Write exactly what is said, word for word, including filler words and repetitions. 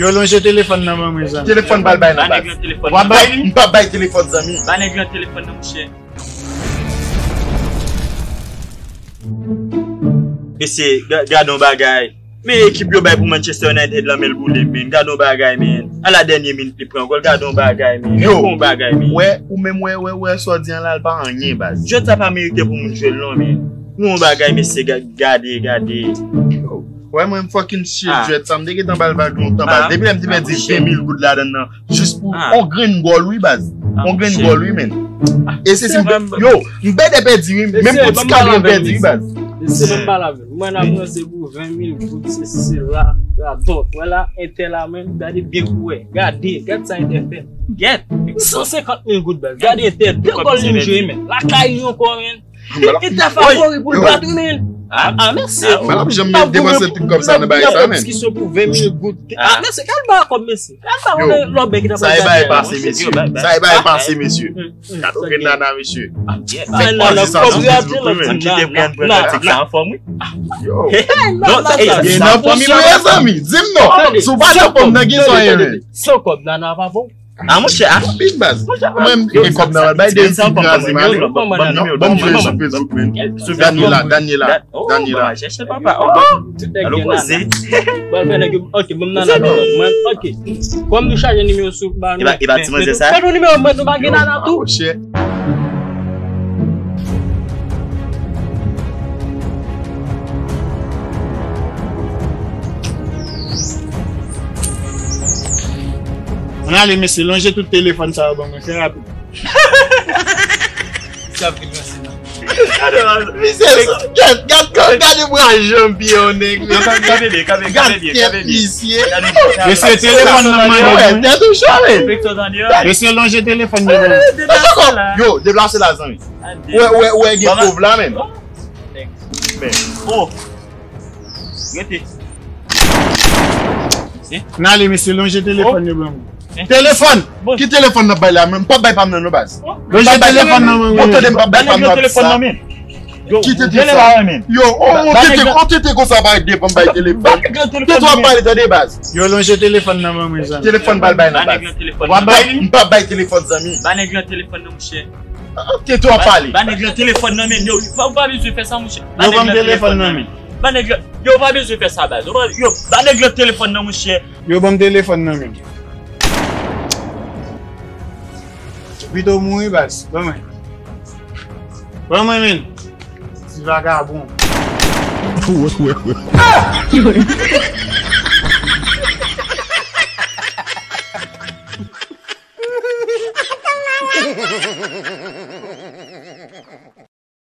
Yo lonje telefòn nan ban mwen, zanmi. Telefòn pa l bay nan baz. W ap bay li? M p ap bay telefòn, zanmi. Ba nèg lan telefòn nan, monchè. Mesye, ga- gade yon bagay. Men ekip yo bay pou Manchester United lan, men l boule, men. Gade yon bagay, men. A la dènye minit li pran gòl. Gade yon bagay, men. Yo, gade yon bagay, men. Wè, ou menm, wè, wè, wè, sa w di an la, l pa anyen, baz. Jwèt sa pa merite pou moun jwe l, non, men. Gade yon bagay, mesye, ga- gade, gade. Yo. Wè, mwen, m fucking shit, jwèt sa. M te gentan ba l vag lontan, baz. Depi lè m te pèdi ven mil goud ladan nan. Jis pou on grenn gòl, wi, baz. On grenn gòl, wi, men. E se si m, yo, m pèdi, pèdi, wi. Menm pou ti kado m pèdi, wi, baz. Mesye, ban m pale avè w. Mwen ap ranse pou ven mil goud, se, se la, la, top. Wè la, Entè la, men, gade byen pou wè. Gade, gade sa Entè fè. Gèt. San senkant mil goud, baz. Gade Entè, de gòl li jwe, men. Lakay li ankò, men. Li te favori pou l bat, wi, men. Ah, ah, mèsi. M pa janm depanse tout kòb sa nan bagay sa, men. Diskisyon pou ven mil goud. Ah, mèsi. Gade ba kòb, mèsi. Gade ba lòbè ki t ap sa e bay pase, mesye. Sa e bay pase, mesye. Gade yon grenn nana, mesye. Fèk pase sa sou Facebook tou, men. Ki te pran pran taktik sa anfòm, wi. Yo. Non, sa, e, gen nan pòm yo, zanmi. Di m non. Si w pa nan pòm nan, gen sa w ye, men. San kòb, nana pa bon. Ah, monchè, ah. Big baz. Mwen, m gen kòb nan bay de ti kraze, man. Ban m jwe sou Facebook, men. Daniela, Daniela, Daniela. Chèche papa. Oh, alo koze. Bon, fè nèg yo, ok, ban m nan la mwen, ok. Kòm nou chaje nimewo sou ba nou. E pa ti manzè sa? Fè nou nimewo mwen, nou pa gen nana tou. Oh, shit. Ann ale, mesye, lonje tout telefòn sa yo ban mwen, fè rapid. Misye, gad, gad, gad, gade bra janm pye yon nèg, men. Gad tèt misye. Mesye, telefòn nan mwen. Tèt ou cho, men. Mesye, lonje telefòn nan mwen. Yo, deplase la, zanmi. Ou wè, ou wè, ou wè gen pòv la, men. Men. Oh. Rete. N ale, mesye, lonje telefòn yo ban mwen. Telefòn! Ki telefòn n ap bay la, men? M p ap bay pa m nan, non, baz. Lonje telefòn nan, men. Bon, tande, m p ap bay pa m nan, sa. Ki tete sa? Yo, on tete, on tete konsa pa devan m bay telefòn. Tete w ap pale, tande, baz. Yo, lonje telefòn nan ban mwen, zanmi. Telefòn pa l bay nan, baz. W ap bay li? M p ap bay telefòn, zanmi. Ba nèg lan telefòn nan, monchè. Tete w ap pale. Ba nèg lan telefòn nan, men. Yo, ou pa bezwen fè sa, monchè. Yo, ban m telefòn nan, men. Ba nèg lan, yo, ou pa bezwen fè sa, baz. Yo, ba nèg lan telefòn nan, monchè. Yo, ban m telefòn nan, men. Pito mouri, baz. Ban mwen. Ban mwen, men. Ti vagabon.